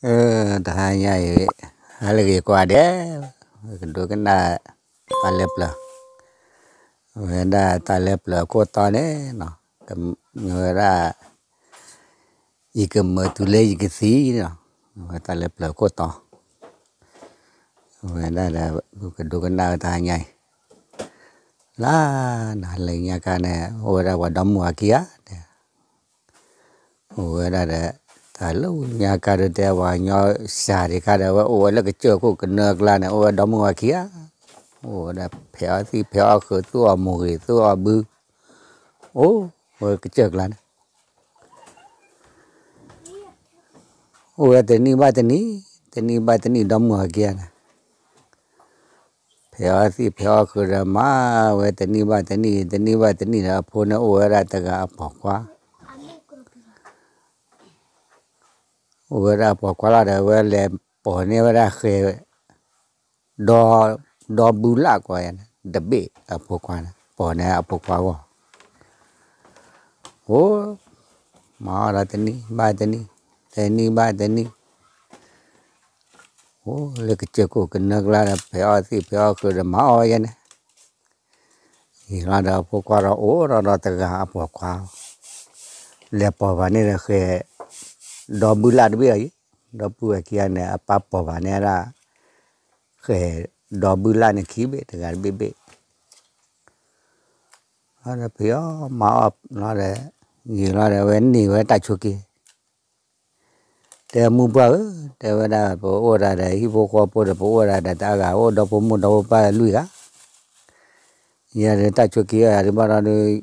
အၢ တဟါညါအံၤ ဟါလၢအဂ့ၤကိးဂၤဒဲး, ကဒိကနၣ် တၢ်လၢပျၢၤ, ဝဲဒၣ်တၢ်လၢပျၢၤအခိၣ်တီန့ၣ်, ဝဲဒၣ် ယကမၢတုၤလၢယကသံ, ဝဲတၢ်လၢပျၢၤအခိၣ်တီ, ဝဲဒၣ်ဒီး ကဒိကနၣ်ဝဲတဟါညါအံၤ, လၢနၤလၢညါခါန့ၣ် အိၣ်ဝဲဒၣ်ပှၤဒီမုၣ်အခံဂၤ အိၣ်ဝဲဒၣ်ဒီး တၢ်လၢညါခါဒီးတဲပှၤကညီစှၤဒံးခါဒီး အဝဲအိၣ်ဝဲလၢကစၢၢ်ခိၣ်ကနၢအကျါန့ၣ် အိၣ်ဝဲဒီမုၣ်အခံဂၤ, အိၣ်ဝဲဒၣ်ဖဲးအီၣ်သံၣ်ဖဲးအီၣ်ဃုာ် သူၣ်အီၣ်မိၢ်ဂ့ၤ သူၣ်အီၣ်ဘု, အိၣ်ဝဲကစၢၢ်ကျါန့ၣ် အိၣ်ဝဲတနံၣ်ဘၣ်တနံၣ်, တနံၣ်ဘၣ်တနံၣ်ဒီမုၣ်အခံဂၤန့ၣ် ဖဲးအီၣ်သံၣ်ဖဲးအီၣ်ဃုာ်ဒီးမၤဝဲတနံၣ်ဘၣ်တနံၣ်, တနံၣ်ဘၣ်တနံၣ်ဒီးအဖိန့ၣ်အိၣ်ဝဲဒၣ်တဂၤအပိာ်ခွါ, အိၣ်ဝဲဒၣ်အပိာ်ခွါလီၤဒီး အဝဲလဲၤပိာ်န့ၢ်ဝဲဒၣ်ဃဲၤ ဒီဘုလၣ်ကွၢ်ယၤန့ၣ် တဘ့ၣ်အဖိခွါန့ၣ် ပိာ်န့ၢ်အဖိခွါအဂီၢ်, အိၣ် မၤအီၣ်ဒီးတနံၣ်ဘၣ်တနံၣ်, တနံၣ်ဘၣ်တနံၣ်, အိၣ်လၢကစၢၢ်ခိၣ်ကနၢကျါဒီး ဖဲးအီၣ်သံၣ်ဖဲးအီၣ်ဃုာ်ဒီးမၤအီၣ်ဝဲယဲန့ၣ် ယံာ်လီၤဒီးအဖိခွါဒီးအိၣ်ဒီးဒီးတဂၤအပိာ်ခွါ, လဲၤပိာ်ဘၣ်န့ၣ်ဒီးဃဲၤ ဒီဘုလၣ်တဘ့ၣ်အံၤ, ဒီပုၢ်ဝဲၢ်ခံဂၤန့ၣ် အပၢ်ပိာ်ဘၣ်န့ၣ်ဒၣ် ဃဲၤ ဒီဘုလၣ်န့ၣ်ခံဘ့ၣ် တဂၤတဘ့ၣ်ဘ့ၣ် လီၤဒီးဖံးအီၣ်မၤအီၣ်လီၤဒီး ယံာ်လီၤဒီးအဝဲန့ၢ်ဝဲတၢ်ဆိးက့ တဲမူပှၢ်ဧၢ, တဲဝဲဒၣ်ပအိၣ်ဒၣ်ဒီးဟံၣ်ဖိဃီဖိဒီး ပအိၣ်ဒၣ်ဒီးတၢ်အါဂၤ အိၣ်ဒီဖိမိၢ်ဒီဖိပၢ်လွံၢ်ဂၤ, ယၤဒီးတၢ်ဆိးက့ယၤဒုးဘၣ်ဒီး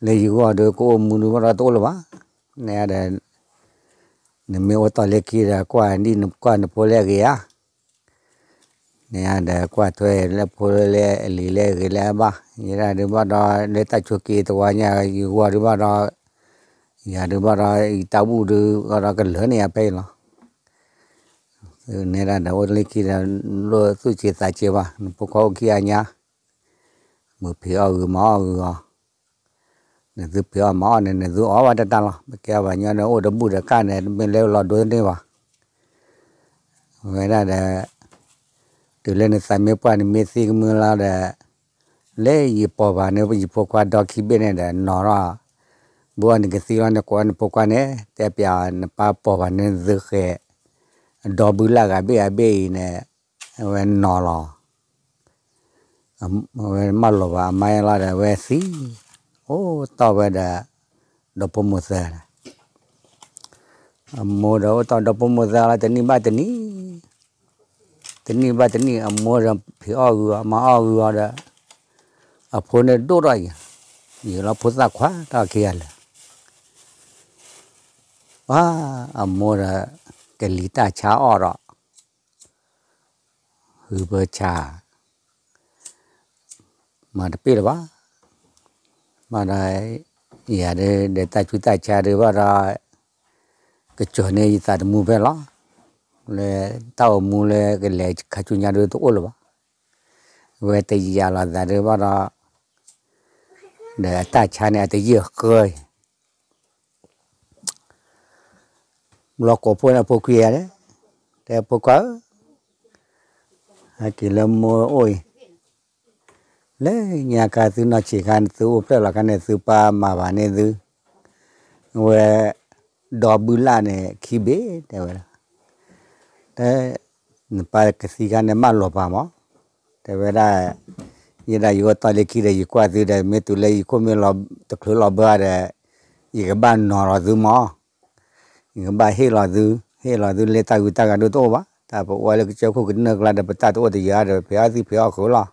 လၢယဂီၢ်ဒီးကအိၣ်မူဒုးဘၣ်ဒီးတအိၣ်လၢၤဘၣ်, နဒီး နမ့ၢ်အိၣ်တီၢ်လၢခံဒီး ကွၢ်ဒ်နကွၢ်နဖိလၢအဂ့ၤဧါ နဒီးကွၢ်ထွဲလၢဖိလၢအလံၤလၢအဂ့ၤလၢအဘၣ်, ယဲဒၣ်ဒုးဘၣ်ဒီး လၢတၢ်ဆိးက့တဝါညါ ယဂီၢ်ဒုးဘၣ်ဒီး ယၤဒုးဘၣ်ဒီး ယတၢ်ဘူၣ်ဒုးဘၣ်ဒီးကလၢာ်န့ၢ်ယၤဖဲအံၤလီၤ, နဲဒၣ်ဒီးအိၣ်လၢခံဒီး လိၣ်သူၣ်က့သးက့ဘၣ်, နဖိခွါအိၣ်ခံဂၤညါ, မုၢ်ဖံးအီၣ်ဂုာ်မၤအီၣ်ဂုာ်အီၤ နသုဖံးအီၣ်မၤအီၣ်န့ၣ် နသုအီၣ်ဘၣ်တၢ်တၢ်လီၤ, ပကဲဘၣ်ညီန့ၣ် အိၣ်တဘူၣ်ဒီးကၣ်န့ၣ် တမ့ၢ်လၢလီၤဒိသန့ၢ်ဘၣ်, ဝဲဒၣ်ဒီး တုၤလၢနသးမ့ၢ်ပှၢ်နမ့ၢ်သံကမုၢ်လီၤဒီး လၢယပိာ်ဘၣ်န့ၣ် ယဖိခွါဒီခံဘ့ၣ်န့ၣ်ဒီး နီၤထီၣ်, ဘၣ်အီၤနကသံလီၤ နကိးနဖိခွါန့ၣ် တဲပျးနပၢ်ပိာ်ဘၣ်န့ၣ်သုဃဲၤ ဒီဘုလၣ်ဂၤဘ့ၣ်ဂၤဘ့ၣ်အံၤန့ၣ် အဝဲနီၤလီၤ အဝဲမၢလီၤဘၣ်အမါလီၤဒီး အဝဲသံ, အိၣ်တီၢ်ဝဲဒီး ဒီဖိမိၢ်သၢဂၤ, အမိၢ်ဒီးအိၣ်တီၢ်ဒီဖိမိၢ်သၢဂၤလီၤ တနံၣ်ဘၣ်တနံၣ်, တနံၣ်ဘၣ်တနံၣ် အမိၢ်ဒီးဖံးအီၣ်ဂုာ်အီၤ မၤအီၣ်ဂုာ်အီၤဒီး အဖိန့ၣ်ဒိၣ်ထီၣ်ယံာ်, ယံာ်လီၤဖိသၣ်ခွါတၢ်ခံဂၤလၢာ်, ပှၤအမိၢ်ဒီး ကလံၤတၢ်ဆါအီၣ်ဒီး ဟုပၢဆါ မၤတပ့ၢ်လၢၤဘၣ်, ဘၣ်ဒီး ယၤဒုးဒီးတၢ်ဆူးတၢ်ဆါဒုးဘၣ်ဒီး ကစၢၢ်န့ၢ်ယသးတမူဖဲလီၤ, လၢတၢ်အိၣ်မူလၢကလဲၤခါဆူညါဒုးတအိၣ်လၢၤဘၣ်, ဝဲတယာ်လီၤသးဒုးဘၣ်ဒီး ဒီးအတၢ်ဆါန့ၣ် အတယံာ်ဃၢအံၤ ဘျီကိးဖိန့ၣ်အဖိခွါယၤန့ၣ်, တဲဖိခွါဧၢ, ဟဲက့ၤလၢမိၢ်အိၣ်အံၤ, လၢညါခါသုနီၢ်ဆံးခါန့ၣ် သုအိၣ်ဖျဲၣ်လီၤခါန့ၣ် သုပၢ်မၤဘၣ်န့ၢ်သု, ဝဲ ဒီဘုလၣ်န့ၣ်ခံဘ့ၣ် တဲဝဲဒၣ်, တဲ နပၢ်ကသံခါန့ၣ် မၢလီၤပာ်မး, တဲဝဲဒၣ်, ယဲဒၣ်ယအိၣ်တီၢ်လၢခံဒီး ယကွၢ်သုဒီး မ့ၢ်တုၤလၢယခိၣ်မ့ၢ်လီၤတချုးလီၤဘၢဒီး ယကဘၣ်နီၤလီၤသုမး, ယကဘၣ်ဟ့ၣ်လီၤသု, ဟ့ၣ်လီၤသုလၢတၢ်ဂုၤတၢ်ဂၤဒုးတအိၣ်ဘၣ်, တၢ်ပဝဲလၢကစၢၢ်ခိၣ်ကနၢၢ်ကျါဒီး ပတၢ်တအိၣ်တယၢၤဒီး ဖံးအီၣ်သံၣ်ဖံးအီၣ်ဃုာ်လီၤ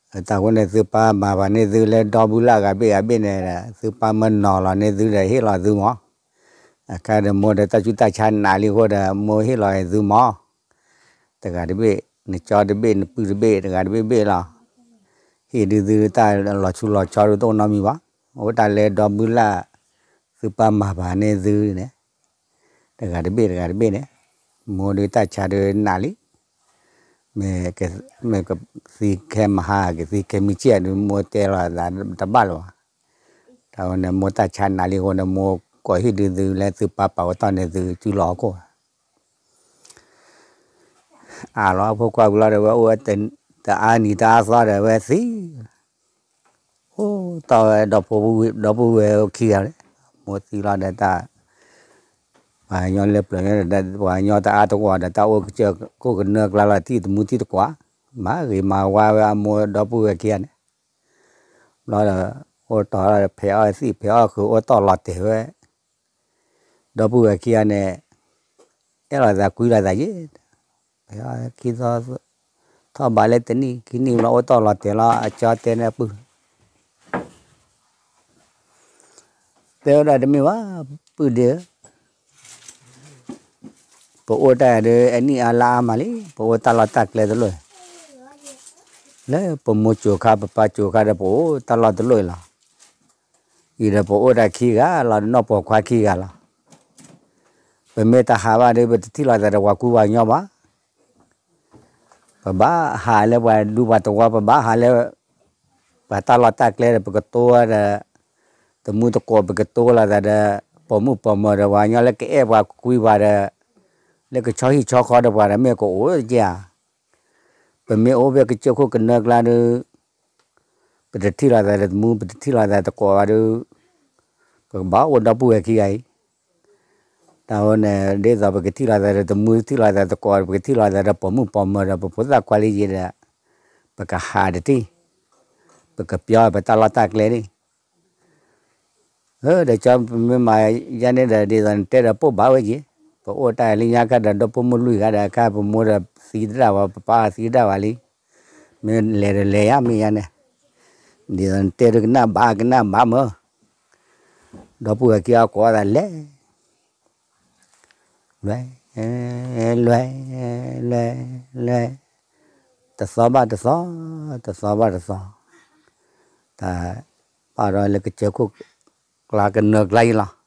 တၢ်ဃိန့ၣ် သုပၢ်မၤဘၣ်န့ၢ်သုလၢဒီဘုလၣ်ဂၤဘ့ၣ်ဂၤဘ့ၣ်န့ၣ်, သုပၢ်မၢနီၤလီၤန့ၢ်သုဒီးဟ့ၣ်လီၤသုမး, အခါဒီးမိၢ်ဒီးတၢ်ဆူးတၢ်ဆါနးလံအဃိဒီး မိၢ်ဟ့ၣ်လီၤသုမး, တဂၤတဘ့ၣ်, နကၠီတဘ့ၣ် နပုၢ်တဘ့ၣ် တဂၤတဘ့ၣ်ဘ့ၣ်လီၤ, ဟ့ၣ်ဒုးသုတၢ်လီၤဆူလီၤဆါဒုးတအိၣ်နီတမံၤဘၣ်, အိၣ်တၢ်လၢဒီဘုလၣ် သုပၢ်မၤဘၣ်န့ၢ်သုန့ၣ် တဂၤတဘ့ၣ်တဂၤတဘ့ၣ်န့ၣ်, မိၢ်ဒုးတၢ်ဆါဒုးနးလံ, မ့ၢ်ကသံခဲမဟါ ကသံခဲမုၢ်ဆ့ၣ်ဒုး မိၢ်တဲလီၤသးတဘၣ်လၢၤဘၣ်, တၢ်ဝဲန့ၣ် မိၢ်တၢ်ဆါနးလံအဃိန့ၣ် မိၢ် ကိးဟံၣ်ဒုးသုလဲၤသုပာ်ပာ်ဝဲတီၢ်န့ၣ်သုစုလီၤဟီၣ်ခိၣ် အၢၣ်လီၤဖိခွါဝံၤလီၤဒီး ဝဲအိၣ်ဝဲတအါနံၤတအါသီဒီး ဝဲသံ အိၣ်တီၢ်ဝဲ ဒီပုၢ်ဝဲၢ်ခံဂၤန့ၣ် မိၢ်သံလီၤဒီးတၢ် ပှၤကညီလၢပျၢၤ ပှၤကညီတအါတဂီၢ်ဒီး တၢ်အိၣ်ကစၢၢ်ခိၣ်ကနၢကျါလီၤ ထံၣ်တမူထံၣ်တကွၢ် မၤဂ့ၤမၤဝါဝဲအမိၢ်ဒီပုၢ်ဝဲၢ်ခံဂၤန့ၣ် ဘျီဒီး အိၣ်တီၢ်ဒီး ဖဲးအီၣ်သံၣ်ဖဲးအီၣ်ဃုာ် အိၣ်တီၢ်လီၤတဲာ်ဝဲ ဒီပုၢ်ဝဲၢ်ခံဂၤန့ၣ် အဲၣ်လိာ်သးကွံလိာ်သးယဲၢ် ဖဲးအီၣ်ခံသီ ထီၣ်ဘးလၢတနံၣ်ခံနံၣ်ဘျီ အိၣ်တီၢ်လီၤတဲာ်လီၤ အကၠီတဲန့ၣ်အပုၢ် တဲဝဲဒၣ်တမ့ၢ်ဘၣ် ပုၢ်ဒ့ဧၢ ပအိၣ်တၢ်ဒီး အနံၣ်အါလါအါမးလံ ပအိၣ်တၢ်လီၢ်တၢ်ကျဲတလိၣ် လၢပမိၢ်ကိၤခါ ပပၢ်ကိၤခါဒီး ပအိၣ်တၢ်လီၢ်တလိၣ်အံၤလီၤ. အံၤဒီးပအိၣ်တၢ်ခံဂၤလီၤ နီၢ်ပိာ်ခွါခံဂၤလီၤ. ပမ့ၢ်တဟးဘၣ်ဒီး ပတထံၣ်လိာ်သးဒီးပှၤကူပှၤကညီဘၣ်. ပဘၣ်ဟးလၢပှၤဒူပှၤသဝီ ပဘၣ်ဟးလၢ ပှၤတၢ်လီၢ်တၢ်ကျဲဒီး ပကတိၤဒီး တမူတကိး ပကတိၤလိာ်သးဒီး ပိာ်မုၣ်ပိာ်မၢၤဒီး ပှၤကညီလၢကအဲၣ်ပှၤကွံပှၤဒီး လၢကဆီဟံၣ်ဆီဃီဒီးပှၤဒီး မ့ၢ်ကအိၣ်ကဲဧါ. ပမ့ၢ်အိၣ်ဖဲကစၢၢ်ခိၣ်ကနၢကျါဒီး ပတထံၣ်လိာ်သးဒီးတမူ ပတထံၣ်လိာ်သးတကိးဘၣ်ဒီး ပကဘၣ်အိၣ်ဒီပုၢ်ဝဲၢ်ခံဂၤအံၤ တၢ်ဝဲန့ၣ် ဒ်သိးပကထံၣ်လိာ်သးဒီးတမူ ထံၣ်လိာ်သးတကိး ပကထံၣ်လိာ်သးဒီးပိာ်မုၣ်ပိာ်မၢၤဒီး ပဖိသၣ်ခွါလံယံၤဒီး ပကဟးတထံၣ် ပကပျီပတၢ်လီၢ်တၢ်ကျဲန့ၣ် ဒီးကၠီပမ့ၢ်မၤယါန့ၣ်ဒီး ဒ်သိးနတဲဒီးပိၢ်ဘၣ်ဝဲယံၤ ပအိၣ်တၢ်လၢညါခါဒီး ဒီပုၢ်မုၣ်လွံၢ်ဂၤဒီး အခါပမိၢ်ဒီးသံတဒၣ်ဘၣ် ပပၢ်သံတဒၣ်ဘၣ်လံ မ့ၢ်လဲၤဒီးလဲၤယါမ့ၢ်ယါန့ၣ် ဒ်သိးနတဲဒီးကနၣ်ဘၣ်ကနၣ်ဘၣ်မၢ် ဒီပုၢ်ဝဲၢ်ခံဂၤကိးအသးလဲၤ လွဲ လွဲ လွဲ လွဲ တသီဘၣ်တသီ တသီဘၣ်တသီ တၢ်ပာ်ဒီးလၢကစၢၢ်ခိၣ်ကျါကနၢကျါအံၤလီၤ.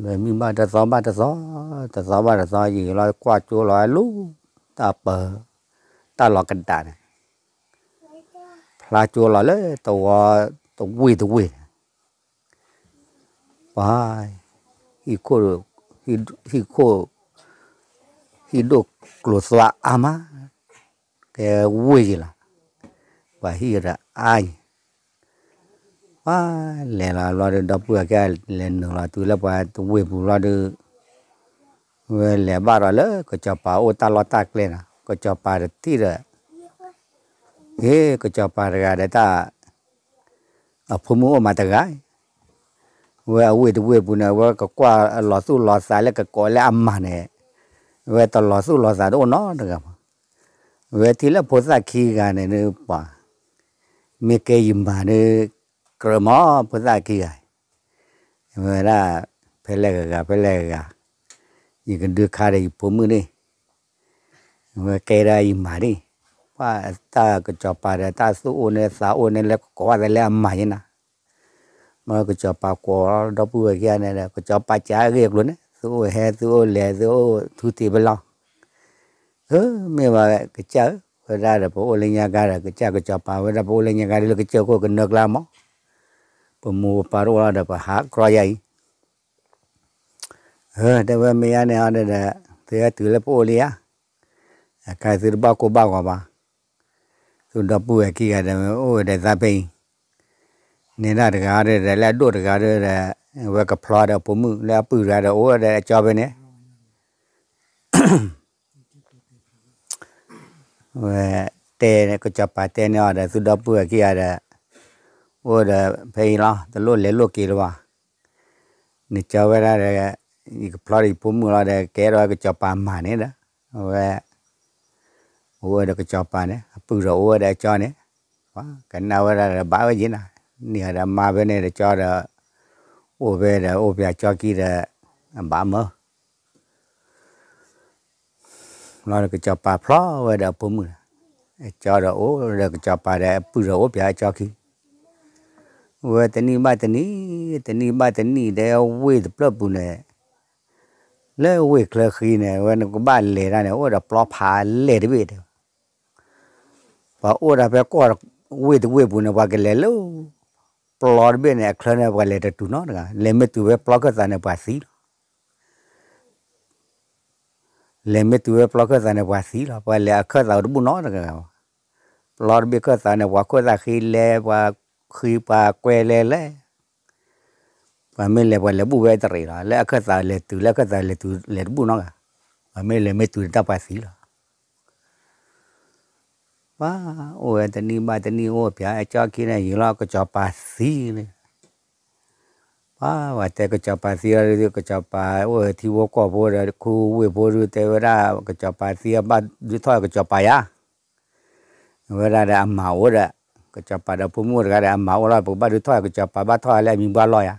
လွဲမံဘၣ်တသီဘၣ်တသီ တသီဘၣ်တသီ ယံာ်လီၤကွၢ်ကၠိလီၤလူၤ တၢ်ပၢၤ တၢ်လီၤကဒးန့ၣ် ဖျါကၠိလီၤလၢတဝီတဝ့ၢ်တဝ့ၢ်န့ၣ် ပှၤ ဟံၣ်ခိၣ် ဟံၣ်ခိၣ် ဟံၣ်ဒိၣ်ကျိၤသွါအါမး ကဲဝ့ၢ်ယံၤလီၤ ပှၤဟံၣ်ဒီးအါအံၤ ပှၤလဲၤလီၤဘျီဒီး ဒီပုၢ်ဝဲၢ်ခံဂၤလဲၤနုာ်လီၤတုၤလၢပှၤတဝ့ၢ်ပူၤဘျီဒီး ဝဲလဲၤဘၣ်ဒီးလၢကစီၤပၤအိၣ်တၢ်လီၢ်တၢ်ကျဲနီၤ ကစီၤပၤတထံၣ်ဒီး ဟ့ၣ် ကစီၤပၤတဂၤဒီးတၢ် အဖိမုၣ်အိၣ်မးတဂၤ ဝဲအဝ့ၢ်တဝ့ၢ်ပူၤန့ၣ် ဝဲကကွၢ်လီၤသူၣ်လီၤသးလၢကကိးလၢအမၤန့ၣ် ဝဲတလီၤသူၣ်လီၤသးတအိၣ်နီတဂၤဘၣ်. ဝဲထံၣ်လၢဖိသၣ်ခံဂၤန့ၣ် ပှၤ မ့ၢ်ကဲယမၤဒီး ကြၢးမးဖိသၣ်ခံဂၤ ဝဲဒၣ် ဖဲလဲၣ်ဂၤဂၤ ဖဲလဲၣ်ဂၤဂၤ ယကဒုးခါဒီးယဖိမုၣ်န့ၣ် ဝဲကဲဒၣ်ယမၤဒၣ် ပှၤတၢ်ကစီၤပၤဒီးတၢ်သူၣ်အိၣ်န့ၣ်သးအိၣ်န့ၣ်လၢကကိးဘၣ်သးလၢအမၤယဲနၤ မ့ၢ်ကစီၤပၤကိးဒီပုၢ်ဝဲၢ်ခံဂၤန့ၣ်ဒီး ကစီၤပၤကးအဂ့ၢ်အကျိၤန့ၣ် သူၣ်အိၣ်ဟဲ သူၣ်အိၣ်လဲၤ သူၣ်အိၣ်ထူတ့ၢ်ဖဲလီၤ မ့ၢ်ဘၣ်ကစၢ်ဧၢ ဝဲဒၣ်ဒီးပအိၣ်လၢညါကါဒီး ကစၢ်ကစီၤပၤဝဲဒၣ်ပအိၣ်လၢညါကါဒီးလၢကစၢၢ်ခိၣ်ကနၢကျါမး ပမိၢ်ပပၢ်တအိၣ်လီၤဒီးပဟးကြီယၤအံၤ တဲဝဲမ့ၢ်ယါန့ၣ်အီၤဒီး သုဟဲတုၤလၢပအိၣ်လံဧါ အခါသုတဘၣ်ကိၢ်ဘၣ်ဂီၤဘၣ် သုဒီပုၢ်ဝဲၢ်ခံဂၤဒီး အိၣ်ဝဲဒီးသးဖဲအံၤ န့ၣ်ဒၣ်တဂၤဒီး လၢအဒိၣ်တဂၤဒီး ဝဲကဖျီဒီးအဖိမုၣ် လၢအပုၢ်တဂၤဒီး အိၣ်ဝဲဒီးအကၠီဖဲန့ၣ် ဝဲတဲန့ၣ် ကစီၤပၤတဲန့ၢ်အီၤဒီး သုဒီပုၢ်ဝဲၢ်ခံဂၤဒီး အိၣ်ဒီးဖဲအံၤလီၤ တလိၣ်လဲၤလိၣ်က့ၤလၢၤဘၣ် နကၠီဝဲဒၣ်ဒီး ယကဖျီဒီးယဖိမုၣ်လီၤဒီး ကဲထီၣ်ဝဲကစီၤပၤမၤန့ၣ်ဒီး အဝဲ အိၣ်ဝဲဒီးကစီၤပၤန့ၣ် အပုၢ်ဒီးအိၣ်ဝဲဒီးအကၠီန့ၣ် ကနၣ်ဝဲဒၣ်ဒီးဘၣ်ဝဲယံၤနၤ န့ၢ်ဒီးမါဖဲန့ၣ်ဒီးကၠီဒီး အိၣ်ဖဲဒီးအိၣ်ဖဲအကၠီခံဒီး အဘၣ်မၢ လီၤဒီးကစီၤပၤဖျီဝဲဒီးအဖိမုၣ်ဒီး အကၠီဒီးအိၣ်ဒီးကစီၤပၤဒီးအပုၢ်ဒီးအိၣ်ဖဲအကၠီခံ ဝဲတနံၣ်ဘၣ်တနံၣ် တနံၣ်ဘၣ်တနံၣ်ဒီးဝ့ၢ်တဖျၢၣ်ပူၤန့ၣ် လၢဝ့ၢ်ချၢဃံန့ၣ် ဝဲနကဘၣ်လဲၤတၢ်န့ၣ် အိၣ်ဒီးပျီဖးလဲၢ်တဘ့ၣ်တဲ ပှၤအိၣ်ဒၣ်ဖဲကီၢ်ဝ့ၢ်တဝ့ၢ်ပူၤန့ၣ် ပှၤကလဲၤလၢ ပျီတဘ့ၣ်န့ၣ် အချၢန့ၣ် ပှၤလဲၤတတုၤနီတဂၤ, လဲၤမ့ၢ်တုၤဝဲပျီခၢၣ်သးန့ၣ် ပှၤသံလီၤ. လဲၤမ့ၢ်တုၤဝဲပျီခၢၣ်သးန့ၣ် ပှၤသံလီၤ. ပှၤလဲၤအခၢၣ်သးတဘူၣ်နီတဂၤဘၣ်. ပျီတဘ့ၣ်ခၢၣ်သးန့ၣ် ပှၤခိၣ်သၣ်ဃံလဲၤ ပှၤဃံပှၤကွဲလဲၤလဲၤ ပှၤမ့ၢ်လဲၤပှၤလဲၤဘူၣ်ဝဲတရံးလီၤ. လၢအခၢၣ်သးလဲၤတုၤ လၢအခၢၣ်သးလဲၤတုၤ လဲၤတဘူၣ်နီတဂၤ, ပှၤမ့ၢ်လဲၤမ့ၢ်တုၤတၢ်ပှၤသံလီၤ. ပှၤအိၣ်ဝဲတနံၣ်ဘၣ်တနံၣ်အိၣ်ပၠး အကၠီခံန့ၣ် ယံာ်လီၤကစီၤပၤသံန့ၣ်, ပှၤဝဲတဲကစီၤပၤသံလီၤဒုး ကစီၤပၤအိၣ်ထံဖိကီၢ်ဖိဒီး ခူဝ့ၢ်ဖိဒုး တဲဝဲဒၣ် ကစီၤပၤသံဘၣ်ဒုးထီၣ်ကစီၤပၤယၤ, ဝဲဒၣ်ဒီးအမၤအိၣ်ဒီး ကစီၤပၤဒီးဖိမုၣ်အိၣ်တဂၤဒီး အမၤအိၣ်လီၤ ပကဘၣ်ဒုးထီၣ်ကစီၤပၤ ဘၣ်ထီၣ်လၢအမံၤဘှါလီၢ်ယၤ,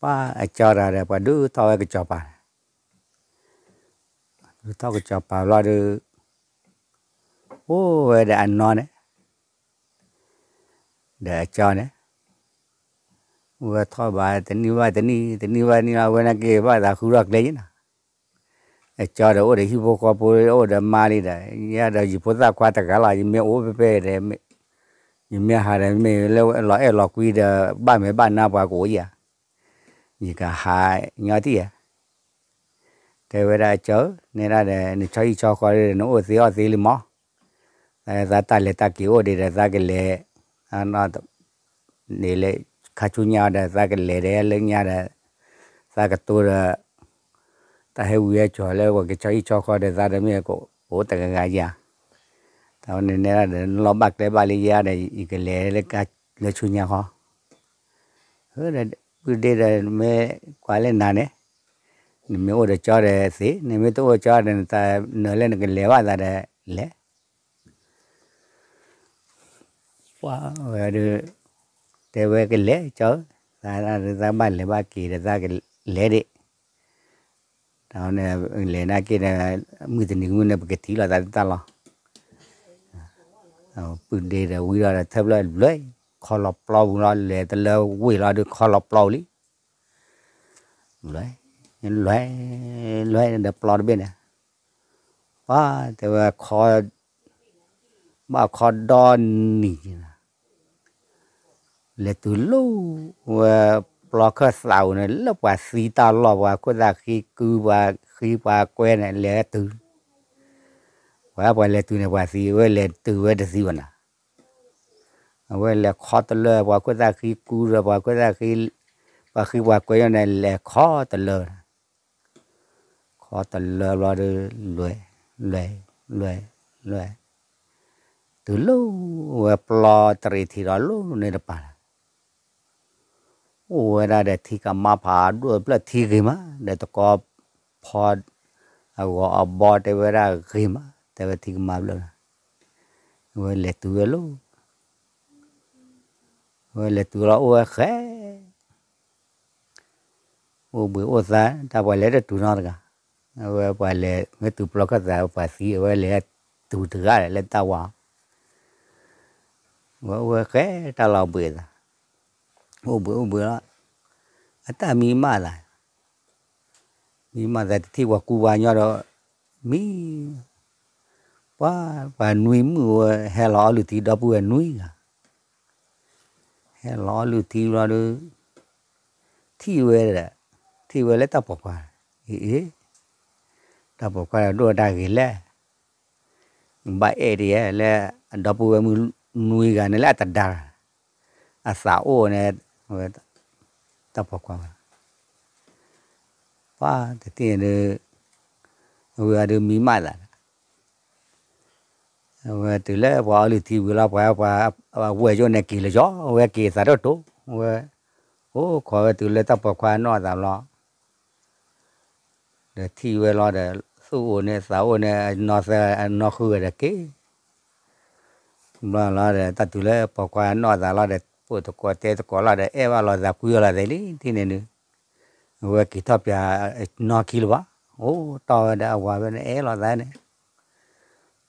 ပှၤအကၠီတဂၤဒီး ပှၤဒုးထီၣ်ဝဲကစီၤပၤန့ၣ် ဒုးထီၣ်ကစီၤပၤဘျီဒီး အိၣ်ဝဲဒီးအနီၢ်န့ၣ် ဒီးအကၠီန့ၣ် ဝဲထီၣ်ဘၣ်တနံၣ်ဘၣ်တနံၣ် တနံၣ်ဘၣ်တနံၣ်လီၤ ဝဲန့ၣ်က့ၤဘၣ်သးဃုထီၣ်ကျဲယံၤနီၤ, အကၠီဒီးအိၣ်ဒီးဟံၣ်ဖိဃီဖိ အိၣ်ဒီးမါလံဒီး ယဲဒီးယဖိသၣ်ခွါတဂၤလီၤ ယမ့ၢ်အိၣ်ဖဲဖဲဒီး ယမ့ၢ်ဟးဒီးမ့ၢ်လၢလီၤအဲၣ်လီၤကွံဒီး ဘၣ်မဲာ်ဘၣ်နါပှၤကအိၣ်ယၤ ယကဟးညီထံၣ်ဧါ, တဲဝဲဒၣ်ကၠီဧၢ နဲဒၣ်ဒီး နဆီဟံၣ်ဆီဃီဒီး နအိၣ်သ့အီၣ်သ့လံမး, သးတၢ်လဲၤတၢ်က့ၤအိၣ်ဒံးဒီး သးကလဲၤ န့ၣ်လၢ ခါဆူညါဒီး သးကလဲၤဒီးလၢညါဒီး သးကတိၤဒီး တၢ်ဟဲဝံၤဟဲကၠီၤလၢပှၤကဆီဟံၣ်ဆီဃီဒီး သးဒီးမ့ၢ်ကအိၣ်တဂၤဂၤယၤ, တၢ်ဝဲန့ၣ်နဲဒၣ်ဒီး နလီၤဘၣ်ကျဲဘၣ်လံယၤဒီး ယကလဲၤလၢကါလၢဆူညါဃီ ဒီး ပုၢ်ဒ့ဒီး မ့ၢ်ကွၢ်လၢနၤန့ၣ် နမ့ၢ်အိၣ်ဒီးကၠီဒီးသ့, နမ့ၢ်တအိၣ်ကၠီဒီး နတၢ်နၢၤလၢနကလဲၤဘၣ်သးဒီးလဲၤ, ပှၤဝဲဒုး တဲဝဲကလဲၤကၠီဧၢ, သးဘၣ်လဲၤဘၣ်က့ၤဒီးသးကလဲၤဒံး, တၢ်န့ၣ် လဲၤနာ်က့ဒီး မုၢ်တနံၤမုၢ်န့ၣ် ပကထံၣ်လိာ်သးတၢ်လီၤ. ပုၢ်ဒ့ဒီးဝံၤဒီးထၢဖျၢၣ်လွဲၢ်, ခီလီၤပျီပူၤလီၤ လဲၤတလၢဝ့ၢ်လီၤဒုးခီလီၤပျီပူၤလံ, လွဲၢ်, လွဲၢ်, လွဲၢ်ဒီးပျီတဘ့ၣ်န့ၣ်, ပှၤတဲဝဲခီ, ဘၣ်ခီဒီနံၤန့ၣ် လဲၤတုၤလၢဝဲပျီခၢၣ်သးပူၤန့ၣ် လၢပှၤသံတၢ်လီၢ် ပှၤခိၣ်သၣ်ဃံကု ပှၤဃံပှၤကွဲန့ၣ် လဲၤတုၤ, ပှၤပှၤလဲၤတုၤန့ၣ် ပှၤသံ အဝဲလဲၤတုၤဝဲတသံဘၣ်နၤ, အဝဲလဲၤခီတလၢ ပှၤခိၣ်သၣ်ဃံကုဒီး ပှၤခိၣ်သၣ်ဃံ, ပှၤဃံပှၤကွဲန့ၣ် လဲၤခီတလၢ ခီတလၢဘျီဒီး လွဲၢ်, လွဲၢ်, လွဲၢ်, လွဲၢ်, တုၤလၢဝဲပျီတရံးထံးဒီးလၢန့ၣ်တပၤလီၤ, အိၣ်ဝဲဒၣ်ဒီးထံကမါဖးဒိၣ်ဖျၢၣ်ထံဂ့ၤမး ဒီးတကီဖီ အဂီၤအဘီတဲဝဲဒၣ်ဂ့ၤမး တဲဝဲထံကမါဖျၢၣ်လီၤ, အဝဲလဲၤတုၤဝဲလီၤ, အဝဲလဲၤတုၤလီၤအိၣ်ဝဲဃဲ အိၣ်ဘှံးအိၣ်သါ တၢ်ပှၤလဲၤတတုၤနီတဂၤ, အဝဲပှၤလဲၤမ့ၢ်တုၤပျီခၢၣ်သး ပှၤသံ အဝဲလဲၤတုၤတဂၤလၢတၢ်ဝါ, ဝဲအိၣ်ဝဲဃဲတၢ်လီၤဘှံးသး, အိၣ်ဘှံးအိၣ်ဘှံးလီၤ, အတၢ်မံမးသး, မံမးသးတထံၣ်ပှၤကူပှၤညီဒီး မံ ပှၤ ပှၤနွံမုၣ်ဝဲ ဟဲလီၤအီလုၢ်ထံဒီပုၢ်ဝဲၢ်နွံဂၤ, ဟဲလီၤအီလုၢ်ထံဘျီဒီး ထံၣ်ဝဲဒီး ထံၣ်ဝဲလၢတၢ်ပိာ်ခွါ, အ့ အ့ တၢ်ပိာ်ခွါဒိၣ်တၢ်ဂ့ၤလဲၣ်, ဘၣ်အဲၣ်ဒ်ယဲလၢ အဒီပုၢ်ဝဲၢ်မုၣ်နွံဂၤန့ၣ်လၢအတဒါ အသးအိၣ်န့ၣ် ဝဲ တၢ်ပိာ်ခွါဝဲ ပှၤတထံၣ်န့ၣ် အဝဲဒုးမံမးသးဒီး အဝဲတုၤလၢပှၤအီလုၢ်ထံဝံၤလီၤ ပှၤ ပှၤဝဲၢ်ယိၣ်န့ၣ်က့ၤလၢယီၤ အဝဲက့ၤသးဒိၣ်တိၤ အဝဲ အိၣ်ခိးဝဲတုၤလၢတၢ်ပိာ်ခွါနီၢ်သးလီၤ ဒီးထံၣ်ဝဲလီၤဒီး သူၣ်အိၣ်န့ၣ်သးအိၣ်န့ၣ် အနီၢ်သၢအနီၢ်ဃုဂၤဒီးက့ၤ ဘျီလီၤဒီး တၢ်တုၤလၢပိာ်ခွါနီၢ်သးလီၤဒီး ပိာ်တကိးတဲတကိးလီၤဒီး အဲၣ်ဘၣ်လိာ်သးကွံအီၤလိာ်သးလံ ထံၣ်န့ၣ်ဒုး အဝဲက့ၤထီၣ်ပၠးနီၢ်ခံလၢၤဘၣ် အိၣ်တီၢ်ဝဲဒီးအဝၤဝဲန့ၣ် အဲၣ်လိာ်သးန့ၣ်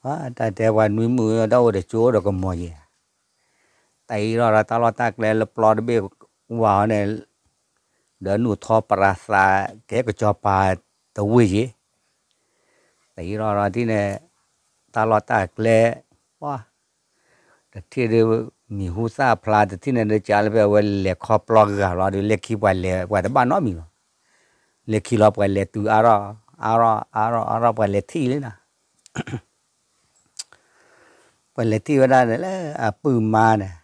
ပှၤတၢ်တဲပှၤနွံမုၣ်တၢ်အိၣ်ဒီးကၠိအိၣ်ဒီးကမီၤယဲၢ် တၢ်အံၤလီၤဒီးတၢ်လီၢ်တၢ်ကျဲလၢပျီတဘ့ၣ်ဝၤအီၤန့ၣ် ဒီးနူၢ်ထီပရၤသး ကဲကစီၤပၤတဝ့ၢ်ယဲၢ် တၢ်အံၤလီၤဒီးထံၣ်န့ၣ် တၢ်လီၢ်တၢ်ကျဲ ပှၤ တထံၣ်ဒုး မံၤဟူသၣ်ဖျါတထံၣ်န့ၣ်ဒီး ကးလၢဖဲအဝဲလဲၤခီပျီဂၤလီၤဒီး လၢခံပှၤလဲၤပှၤတဘၣ်နီတမံၤလီၤ. လၢခံလီၤပှၤလဲၤတုၤအါထီၣ် အါထီၣ် အါထီၣ် အါထီၣ် ပှၤလဲၤထံၣ်လံနီၤ. ပှၤလဲၤထံၣ်ဝဲဒၣ်န့ၣ်လၢအပုၢ်မါန့ၣ်,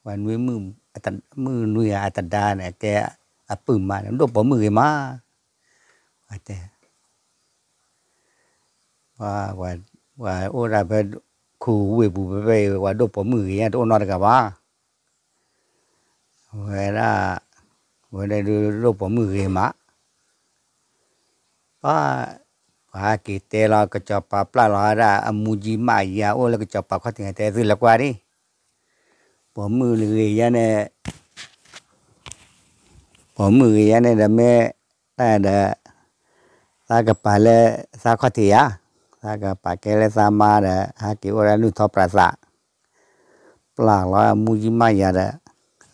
ပှၤနွံမုၣ်, မုၣ်နွံဂၤအတဒါန့ၣ် ကဲအပုၢ်မါန့ၣ် ဒိၣ်ပိာ်မုၣ်ဂ့ၤမး, ပှၤတဲ ပှၤအိၣ်ဒၣ်ဖဲ ခူဝ့ၢ်ပူၤဖဲဖဲအံၤ ပှၤဒိၣ်ပိာ်မုၣ်ဂ့ၤညါတအိၣ်နီတဂၤဘၣ်. ဝဲဒၣ်, ဝဲဒၣ်ဒုးဒိၣ်ပိာ်မုၣ်ဂ့ၤမး, ပှၤ, ပှၤဟဲက့ၤတဲလီၤ ကစီၤပၤပျၢ်လီၤဝဲဒၣ် အမူကံမးယၤအိၣ်လၢကစီၤပၤခီၣ်ထံး တဲသုလဲၤကွၢ်ဒံး, ပိာ်မုၣ်ဂ့ၤညါန့ၣ် ပိာ်မုၣ်ဂ့ၤညါန့ၣ်ဒီးမ့ၢ်တၢ်ဒီး သးကပာ်လၢသးခီၣ်ထံးယါ, သးကပာ်ကဲလၢသးမါဒီး ဟဲက့ၤအိၣ်ဒၣ်နုၢ်ထီပြးသး, ပျၢ်လီၤအမူယံမးယၤဒီး,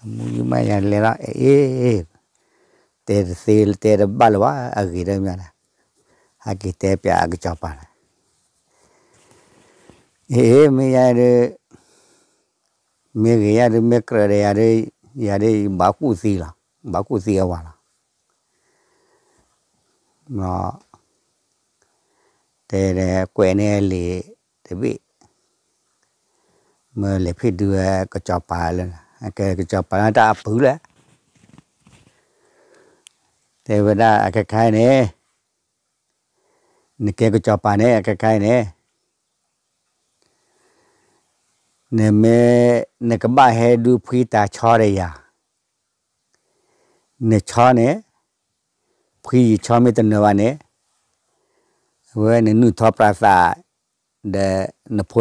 အမူယံမးယၤလဲၤလီၤ အ့ၣ်, တဲတသ့တဲတဘၣ်လၢၤဘၣ် အဂ့ၤဒီးမ့ၢ်ဒီး, ဟဲက့ၤတဲပၠးအကစီၤပၤန့ၣ်, အ့ၣ် မ့ၢ်ယၤဒုး မ့ၢ်ဂ့ၤယၤဒုး မ့ၢ်ကြၢးဒီးယၤဒုး, ယၤဒုးဘၣ်ကူၣ်သံလီၤ, ဘၣ်ကူၣ်သံအဝၤလီၤ. တဲဒီးကွဲးန့ၢ်လံာ်တဘ့ၣ်, မ့ၢ်လဲၤဖံးဒုးဝဲကစီၤပၤလၢ, ကဲကစီၤပၤလၢတၢ်အပုၢ်လၢ တဲဝဲဒၣ်အခဲခါအံၤန့ၣ်, နကဲကစီၤပၤန့ၣ် အခဲခါအံၤန့ၣ်, နမ့ၢ်, နကဘၣ်ဟဲဒုးဖှံတၢ်ဆီဒီးယၤ, နဆီန့ၣ်, ဖှံယဆီမ့ၢ်တနၢၤဘၣ်န့ၣ်, အဝဲနနုၢ်ထီပြးသး, ဒီးနဖိ,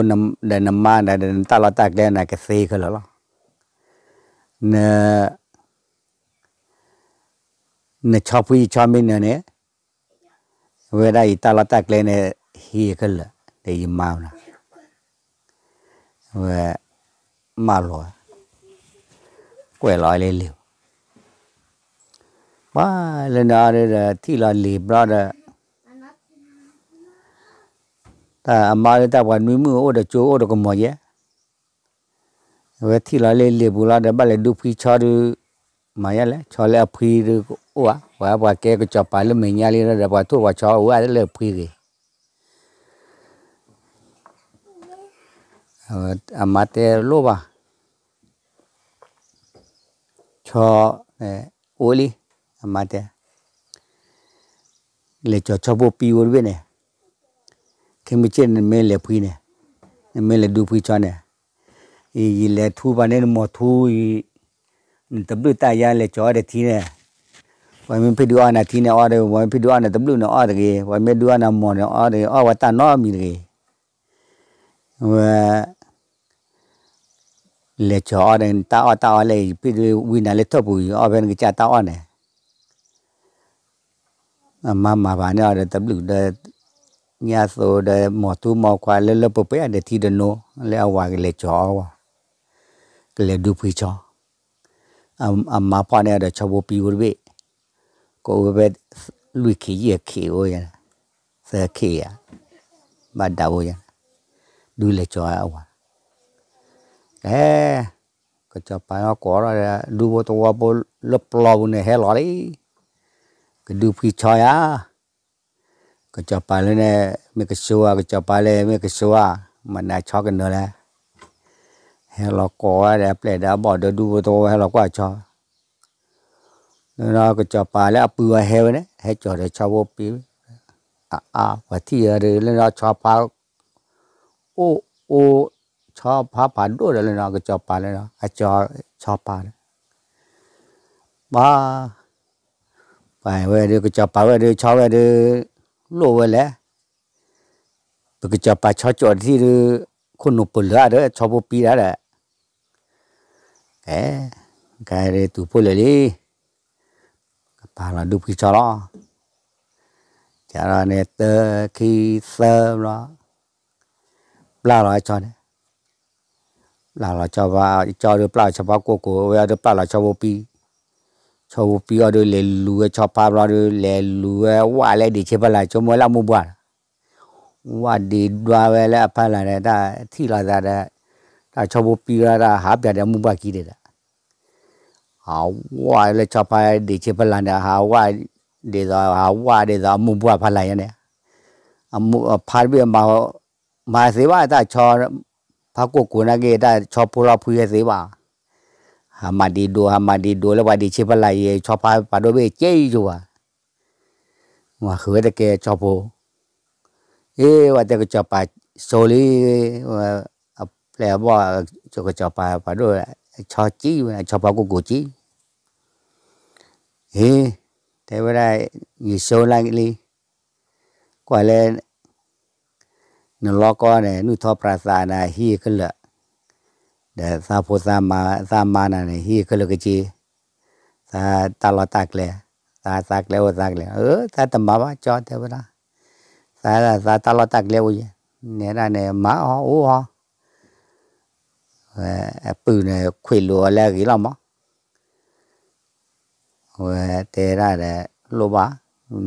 ဒီးနမါဒီး ဒီးနတၢ်လီၢ်တၢ်ကျဲနကသ့ခဲလၢာ်လီၤ. န, နဆီဖှံယဆီမ့ၢ်နၢၤန့ၣ်, အဝဲဒၣ်ယတၢ်လီၢ်တၢ်ကျဲန့ၣ် ဟံးခဲလၢာ် ဒီးယမါနီၤ, အဝဲ, မၢလီၤ, ကွဲးလီၤလၢလံာ်, ပှၤလၢန့ၣ်အီၤဒီး ထံၣ်လီၤလံာ်ဘျီဒီး, တၢ်အမါလၢတၢ်ပှၤနွံမုၣ်အိၣ်ဒီးကၠိအိၣ်ဒီးကမီၤယဲၢ်, အဝဲထံၣ်လီၤလၢလံာ်ပူၤလီၤဒီး ဘၣ်လဲၤဒုးဖှံဆီဒုး, မၤယဲၢ်လဲၣ် ဆီလၢအဖှံဒုးအိၣ်ဧါ, ပှၤ, ပှၤကဲကစီၤပၤလၢမဲာ်ညါလံဒီး ပှၤထိၣ်ပှၤဆီအိၣ်ဝဲလၢအဖှံဂ့ၤ အမါတဲလိၣ်ဘၣ်, ဆီ, အိၣ်လံ, အမါတဲ, လဲၤကၠီၤဆီဖိပံအိၣ်တဘ့ၣ်န့ၣ်, ခဲမုၢ်ဆ့ၣ်နမ့ၢ်လဲၤဖှံန့ၣ်, နမ့ၢ်လဲၤဒုးဖှံဆီန့ၣ်, ယလဲၤထူပာ်န့ၢ်နမိၢ်ထူအံၤ, နတဘျုးတၢ်ယါလဲၤကၠီၤအီၣ်ဒီးထံန့ၣ်, ပှၤမ့ၢ်ဖံးဒုးအီၣ်နၤထံန့ၣ်အီၣ်ဒီး, ပှၤမ့ၢ်ဖံးဒုးအီၣ်နၤတဘျုးန့ၣ်အီၣ်တဂ့ၤ, ပှၤမ့ၢ်ဒုးအီၣ်နၤမိၢ်န့ၣ်အီၣ်တဂ့ၤ, အီၣ်ဝဲတၢ်နီတမံၤတဂ့ၤ, ဝဲ လဲၤကၠီၤအီၣ်ဒီး တၢ်အီၣ်တၢ်အီလၢအံၤ ဖံးဒုးဝံနၤလၢထၢၣ်ပူၤအံၤ အီၣ်ဖဲနကစၢ်တၢ်အီၣ်န့ၣ်, အမါမၤဘၣ်န့ၢ်အီၤဒီးတဘျုးဒီး ညၣ်သိဒီး မိၢ်ထူမိၢ်ခွါလၢလၢပှဲၤပှဲၤဒီးထံဒီးနိ လၢအဝၤကလဲၤကၠီၤအီၣ်ဝဲ, ကလဲၤဒုးဖှံဆီ, အမါဖီၣ်န့ၢ်အီၤဒီးဆီဖိပံအိၣ်တဘ့ၣ်, ကအိၣ်ဖဲ လွံၢ်ခံယဲၢ်ခံအိၣ်ယဲၢ်, သၢခံယဲၢ်, ဘၣ်ဒၣ်အိၣ်ယဲၢ်, ဒုးလဲၤကၠီၤအဝၤ, ကဲ ကစီၤပၤလီၤကိးထီၣ်ဒီး ဒူဖိသဝီဖိလၢပျီပူၤန့ၣ်ဟဲလီၤလံ, ကဒုးဖှံဆီယၤ, ကစီၤပၤလၢန့ၣ် မ့ၢ်ကဆိဧါ, ကစီၤပၤလၢမ့ၢ်ကဆိဧါ, မနုၤဆီကနၢၤလဲၣ်, ဟဲလီၤကိးဝဲဒီးအပျဲၢ်ဒီးအဘီၣ်ဒီးဒူဖိသဝီဖိဟဲလီၤကွၢ်ဆီ လၢနီၢ်ကစီၤပၤလၢအပုၢ်ဝဲဟဲဝဲန့ၣ် ဟဲကၠီၤဒီးဆီဖိပံ, အါအါ ပှၤထံၣ်အီၤဒီးလၢနီၢ်ဆီဖါ, အိၣ်အိၣ်, ဆီဖါဖးဒိၣ်ဒီးလၢနီၢ်ကစီၤပၤလၢနီၢ် အကၠီၤဆီဖါဒီး, ပှၤ, ပှၤဝဲဒုး ကစီၤပၤဝဲဒုး ဆီဝဲဒုး, လိၣ်ဝဲလဲၣ် ပကစီၤပၤဆီကၠီၤတထံၣ်ဒီး, ခိၣ်နူာ်ပၢၢ်လၢာ်ဒီး ဆီဖိပံဒၣ်ဒီး, ကဲ, ကဲဒုးတူၢ်ဖိလၢာ်လံ, ကပၤလီၤဒူဖှံဆီလီၤ, ကဒီးန့ၣ် သၢခံသၢဘျီ, ပျၢ်လီၤဆီန့ၣ်, ပျၢ်လီၤဆီဖါ, ကၠီဒုးပျၢ်လီၤဆီဖါကိၢ်ကိၢ်, ဝဲအီၤဒုးပျၢ်လီၤဆီဖိပံ, ဆီဖိပံအီၤဒုး လဲၤလူၤဝဲဆီဖါဘျီဒုး လဲၤလူၤဝဲဝၣ်လၢဒံးဆ့ဖီလာ် ဆိကမိၣ်ဝဲလၢအမိၢ်ပှၢ် ဝၣ်ဒံးဒွးဝဲလၢအဖီလာ်န့ၣ် တၢ်ထံၣ်လိာ်သးဒီး, တၢ်ဆီဖိပံဝဲဒၣ်ဟးပၠးဒီးအမိၢ်ပှၢ်ခံဒံးဒီး, ဟးဝးလၢဆီဖါဒံးဆ့ဖလၢ်န့ၣ် ဟးဝးဒ်သိး ဟးဝးဒ်သိးအမိၢ်ပှၢ်ဖးလၢ်ညါန့ၣ်, ဖါတဘ့ၣ်မၤသ့ဘၣ် တၢ်ဆီ ဖါကိၢ်ကိၢ်နာ်က့ တၢ်ဆီဖိလီၤဖှံသ့ဘၣ်, ဟးမၤဒံးဒိး ဟးမၤဒံးဒိးလၢပှၤဒံးဆ့ဖလၢ်အံၤ ဆီဖါပာ်ဒိၣ်ဘ့ၣ်ကဲအံၤယိၤဘၣ်, ဝဲဃုဝဲတကဲဆီဖိ အ့ ဝဲတဲကစီၤပၤဆိလံ, အပျဲၢ်အဘီၣ် ကစီၤပၤပာ်ဒိၣ် ဆီကံဝဲ ဆီဖါကိၢ်ကိၢ်ကံ, အ့ တဲဝဲဒၣ် ယဆိလၢလံ, ကွၢ်လၢ နလီၤကီန့ၣ် နုၢ်ထီၣ်ပြးသးနၤဟံးခဲလၢာ်, ဒီးသးဖိသးမါ သးမါနၤန့ၣ် ဟံးခဲလၢာ်ကက့, သးတၢ်လီၢ်တၢ်ကျဲ, သးသးကျဲအိၣ်သးကျဲ, အၢ သးတမၤဘၣ်ကၠီတဲဝဲဒၣ်, သးသးတၢ်လီၢ်တၢ်ကျဲအိၣ်ယဲ, နဲဒၣ်န့ၣ် မၤအီၣ်အိၣ်အီၣ်, ဝဲအပုၢ်န့ၣ် ခွ့းလိာ်အီၤလၢအဂ့ၤလီၤမး ဝဲတဲဒၣ်ဒီး လိၣ်ဘၣ်,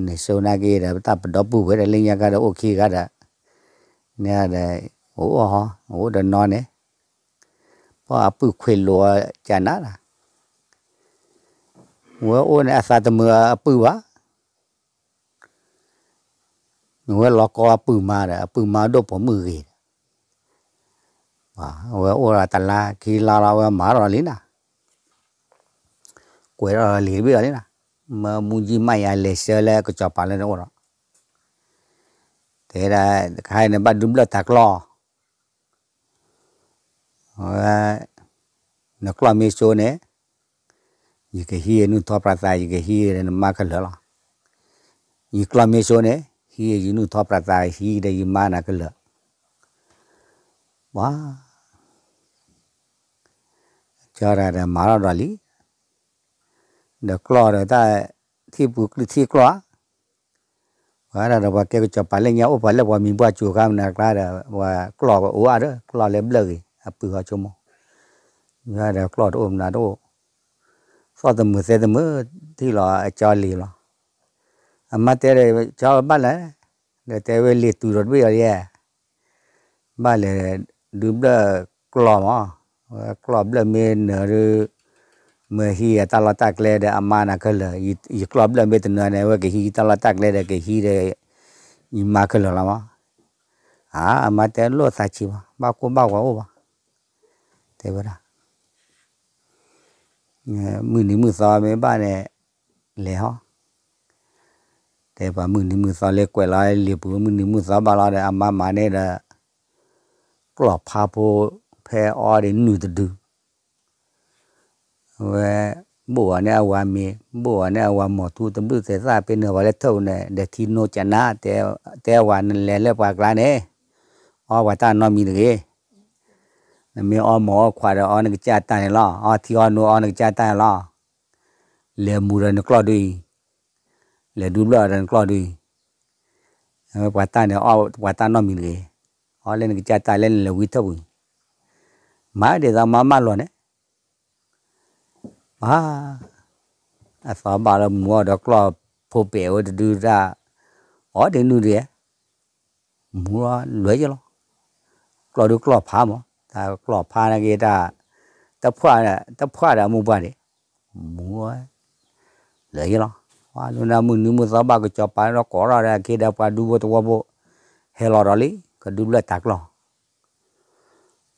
နဆိနာ်က့ဒီး ပတၢ်ပဒီပုၢ်ဝဲၢ်ဒီး လၢညါကဒီးအိၣ်ခံဂၤဒီး, န့ၣ်ဒီး အိၣ်အီၣ်ဟီ အိၣ်ဒီးနီၢ်န့ၣ်, ပှၤအပုၢ်ခွ့းလိာ်အီၤကနၤဒီး, ဝဲအိၣ်န့ၣ် အသးတမုာ်အပုၢ်ဘၣ် နဝဲလီၤကီအပုၢ်မါဒီး အပုၢ်မါဒိၣ်ပိာ်မုၣ်ဂ့ၤဒီး, အဝဲအိၣ်ဒီးတလါခံလါလီၤ အဝဲမၤထီၣ်လံနၤ, ကွဲးထီၣ်လံၤတဘ့ၣ်လီၤလံနၤ, မၢမူကံမးယၤလဲၤဆှၢလၢကစီၤပၤလၢနအိၣ်ဒီး, တဲဒၣ် တခါအံၤနဘၣ်ဒုးဘျၢၣ်တၢ်ကျီၢ် အဝဲ နကျီၢ်မ့ၢ်စိန့ၣ် ယကဟံးနုၢ်ထီၣ်ပြးသး ယကဟံးဒီးနမါခဲလၢာ်လီၤ. ယကျီၢ်မ့ၢ်စိန့ၣ် ဟံးယနုၢ်ထီၣ်ပြးသး ဟံးဒီးယမါနၤခဲလၢာ်. ပှၤ ကၠီတၢ်ဒီးမၤထီၣ်ဒီးလံ ဒီးကျီၢ်ဒီးတၢ်ထံၣ်ပူၤကလုၢ်ထံၣ်ကျီၢ်ဧါ, ပှၤဒၣ်ဒီးပှၤကဲကစီၤပၤလၢညါအိၣ်ပှၤလၢပှၤမံၤပှၢ်ကၠိၤခါမနုၤအကျါဒီး ပှၤကျီၢ်အိၣ်အါဒီး ကျီၢ်လၢဘျၢၣ်ဂ့ၤ အပုၢ်ဟီဆိကမိၣ်, ယဒီးကျီၢ်တအိၣ်မနုၤတအိၣ်, သီၣ်သမုာ်သဲသမုာ်ထံၣ်လီၤအကၠီလံၤလီၤ. အမါတဲဒီး ကၠီဘၣ်လဲၣ်, ဒီးတဲဝဲလံၤတုၤဒီးတဘ့ၣ်အီၤယဲၢ် ဘၣ်လဲၤဒုးဘျၢၣ်ကျီၢ်မး, ဝဲကျီၢ်ဘျၢၣ်မ့ၢ်နၢၤဒီး မ့ၢ်ဟံးအတၢ်လီၢ်တၢ်ကျဲဒီးအမါနၤခဲလၢာ်, ယကျီၢ်ဘျၢၣ်မ့ၢ်တနၢၤန့ၣ် ဝဲကဟံးတၢ်လီၢ်တၢ်ကျဲဒီးကဟံးဒီး ယမါခဲလၢာ်လီၤမး. အါ အမါတဲလိၣ်သးဆံးဘၣ်, ဘၣ်ကိၢ်ဘၣ်ဂီၤအိၣ်ဘၣ်, တဲဝဲဒၣ် မုၢ်နံၤမုၢ်သီမ့ၢ်ဘၣ်န့ၣ် လဲၤဟီ, တဲပှၤမုၢ်နံၤမုၢ်သီလၢကွဲးလီၤလံၤပူၤ မုၢ်နံၤမုၢ်သီဘၣ်လီၤဒီး အမါမၤန့ၢ်ဒီး ကျီၢ်ဖါဖိ ဖဲအီဒံးနုၢ်တဒု ဝဲ ဘိၣ်အီၤန့ၣ်အဝၤမ့ၤ ဘိၣ်အီၤန့ၣ်အဝၤမီၤထူ တဘျုးသဲးသၣ် ပ့ၤနၢၤပှၤလၢထၢၣ်ပူၤန့ၣ် ဒီးထံနိကနါ တဲအဝၤနလဲၤလၢပှၤကျါန့ၣ် အီပှၤတၢ်နီတမံၤတဂ့ၤ, နမ့ၢ်အီမီၤအီခွးဒီးအီနကစၢ်တၢ်န့ၣ်လီၤ, အီထံအီနိအီနကစၢ်တၢ်န့ၣ်လီၤ, လဲၤမူဒီးနကျီၢ်ဒုအံၤ, လဲၤဒုးဘျၢၣ်ဒီးနကျီၢ်ဒုအံၤ, ပှၤတၢ်န့ၣ်အီပှၤတၢ်နီတမံၤတဂ့ၤ, အီလၢနကစၢ်တၢ်လၢနလဲၤဝံထၢၣ်ပူၤ, မၤဒ်သိးမၤမၢလီၤန့ၣ် ပှၤ အသီဘၣ်လၢမူအီၤဒီးကျီၢ်ဖိပဲာ်ဝဲတဒုတၢ်, အီဒံးနုၢ်ဒံး, မူလီၤလွဲၤယဲလီၤ, ကျီၢ်ဒုးကျီၢ်ဖးမး, တၢ်ကျီၢ်ဖးန့ၣ်က့ၤတၢ်, တဖှၣ်, တဖှၣ်ဒီးအမိၢ်ပှၢ်န့ၣ်, မူလီၤ, လွဲၤယဲလီၤ, ပှၤလၢနမုၢ်နံၤမုၢ်သီဘၣ်ကစီၤပၤလၢကိးထီၣ်ဒီးက့ၤဒီးပှၤဒူဖိသဝီဖိ, ဟဲလီၤဒီးလံ, ကဒုးဘျၢၣ်တၢ်ကျီၢ်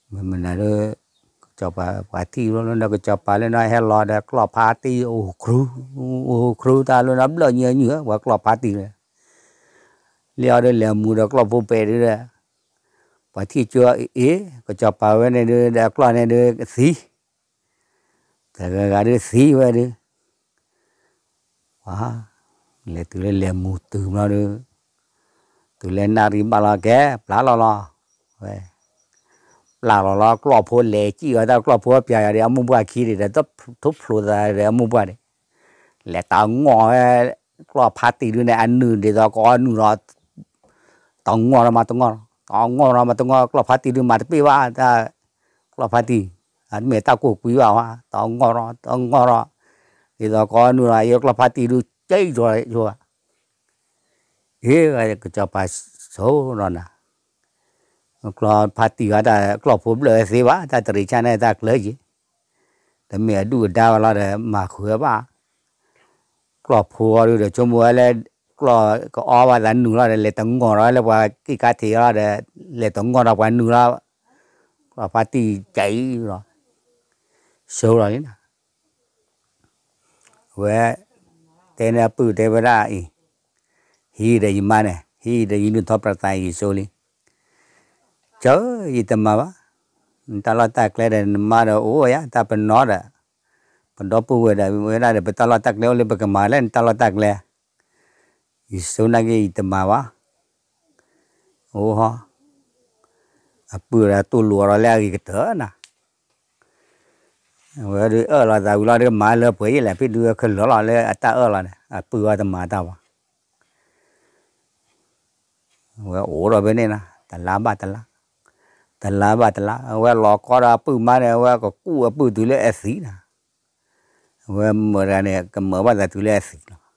မ့ၢ်မနုၤဒီး ကစီၤပၤ ပှၤထံၣ်လီၤလၢကစီၤပၤလၢနဟဲလီၤဒီးကျီၢ်ဖးတံၢ်အိၣ်ခရူ, အိၣ်ခရူတၢ်လၢနဘျၢၣ်ညါညါ ပှၤကျီၢ်ဖးတံၢ်လၢ, လၢအီၤဒီးလဲၤမူဒီးကျီၢ်ဖိပဲာ်ဒုဒီး, ပှၤထံၣ်ကၠိအ့ၣ် ကစီၤပၤဝဲန့ၣ်ဒုဒီးအကျီၢ်န့ၣ်ဒုသံ တဂၤဂၤဒုသံဝဲဒု, ပှၤ လဲၤတုၤလၢလဲၤမူတုၤမးဒု, တုၤလၢနၣ်ရံၣ်ဘၣ်လီၤကဲ ပျၢ်လီၤလီၤ, ဝဲ ပျၢ်လီၤလီၤ ကျီၢ်ဖိလဲၤစံၣ်အီၤတၢ်ကျီၢ်ဖိပျၢ်ယၤဒီး အမိၢ်ပှၢ်ခံဒံးဒီး ထိၣ်ဖျိသးဒီးအမိၢ်ပှၢ်န့ၣ်, လဲၤတၢ်ငီၢ်ဝဲ ကျီၢ်ဖးတံၢ်ဒုန့ၣ် အနုာ်ဒ်သိးကအီနုာ်လီၤ, တၢ်ငီၢ်လီၤမးတငီၢ်လီၤ, တၢ်ငီၢ်လီၤမးတငီၢ် ကျီၢ်ဖးတံၢ်ဒုမၤတပ့ၢ်ဘၣ်တၢ် ကျီၢ်ဖးတံၢ်, အတမ့ၢ်တၢ်ကိၢ်ကွံဘၣ်ဝဲ တၢ်ငီၢ်လီၤ တၢ်ငီၢ်လီၤ, ဒ်သိးကအီနုာ်လီၤ ယကျီၢ်ဖးတံၢ်ဒု ကဲအံၤလီၤယိၤဘၣ်, အ့ ကစီၤပၤဆိလီၤနၤ, ကျီၢ်ဖါတံၢ်ဝဲတၢ်ကျီၢ်ဖိဘျၢၣ်ဝဲသ့ဘၣ် တၢ်တရံးဆၣ်န့ၣ်တၢ်ကျၢၤယံၤ, တမ့ၢ်အဒုၣ်အဒါဝဲလီၤဒီး မၤဃုာ်ဝဲဘၣ်, ကျီၢ်ဖိအီၤဒုဒီးဆိကမိၣ်ဝဲလၢ ကျီၢ်ကအီဘၣ်သးနုာ်လီၤဒီး လဲၤတငီၢ်ဒီးလၢပှၤကံၣ်ကါထံးလီၤဒီး လဲၤတငီၢ်ဒီးပှၤနုာ်လီၤ, ကျီၢ်ဖါတံၢ်ကၠးအံၤလီၤ, ဆိလီၤလံနၤ အဝဲ တဲန့ၢ်အပုၢ်တဲဝဲဒၣ်အံၤ, ဟံးဒီးယမါန့ၣ် ဟံးဒီးယနုၢ်ထီၣ်ပြးသးအံၤဆိလံ, ကၠီ ယတမၤဘၣ်, နတၢ်လီၢ်တၢ်ကျဲဒီးနမါဒီးအိၣ်ယၤ တၢ်ပနီၣ်ဒီး ပဒီပုၢ်ဝဲၢ်ဒီး ဝဲဒၣ်ဒီးပတၢ်လီၢ်တၢ်ကျဲအိၣ်လၢပကမၤလၢနတၢ်လီၢ်တၢ်ကျဲ, ယဆိနာ်က့ယတမၤဘၣ်, အိၣ်ဟီ, အပုၢ်ဒီးတူၢ်လိာ်ဒီးလၢအဂ့ၤကတၢၢ်နၤ အဝဲဒုးအၢၣ်လီၤသးဝံၤလီၤဒီးမၤလၢပှဲၤယံၤလဲၣ် ဖဲဒုးခဲလၢာ်လီၤလၢအတၢ်အၢၣ်လီၤန့ၣ် အပုၢ်ဝဲတမၤတၢ်ဘၣ်, အဝဲအိၣ်ဒီးဖဲန့ၣ်နၤ တလါဘၣ်တလါ, တလါဘၣ်တလါ အဝဲလီၤကီဒီးအပုၢ်မါန့ၣ် အဝဲကကူၣ်အပုၢ်တုၤလၢအသံနၤ, အဝဲမုာ်တဂၤန့ၣ် ကမုာ်ဘၣ်သးတုၤလၢအသံလီၤ.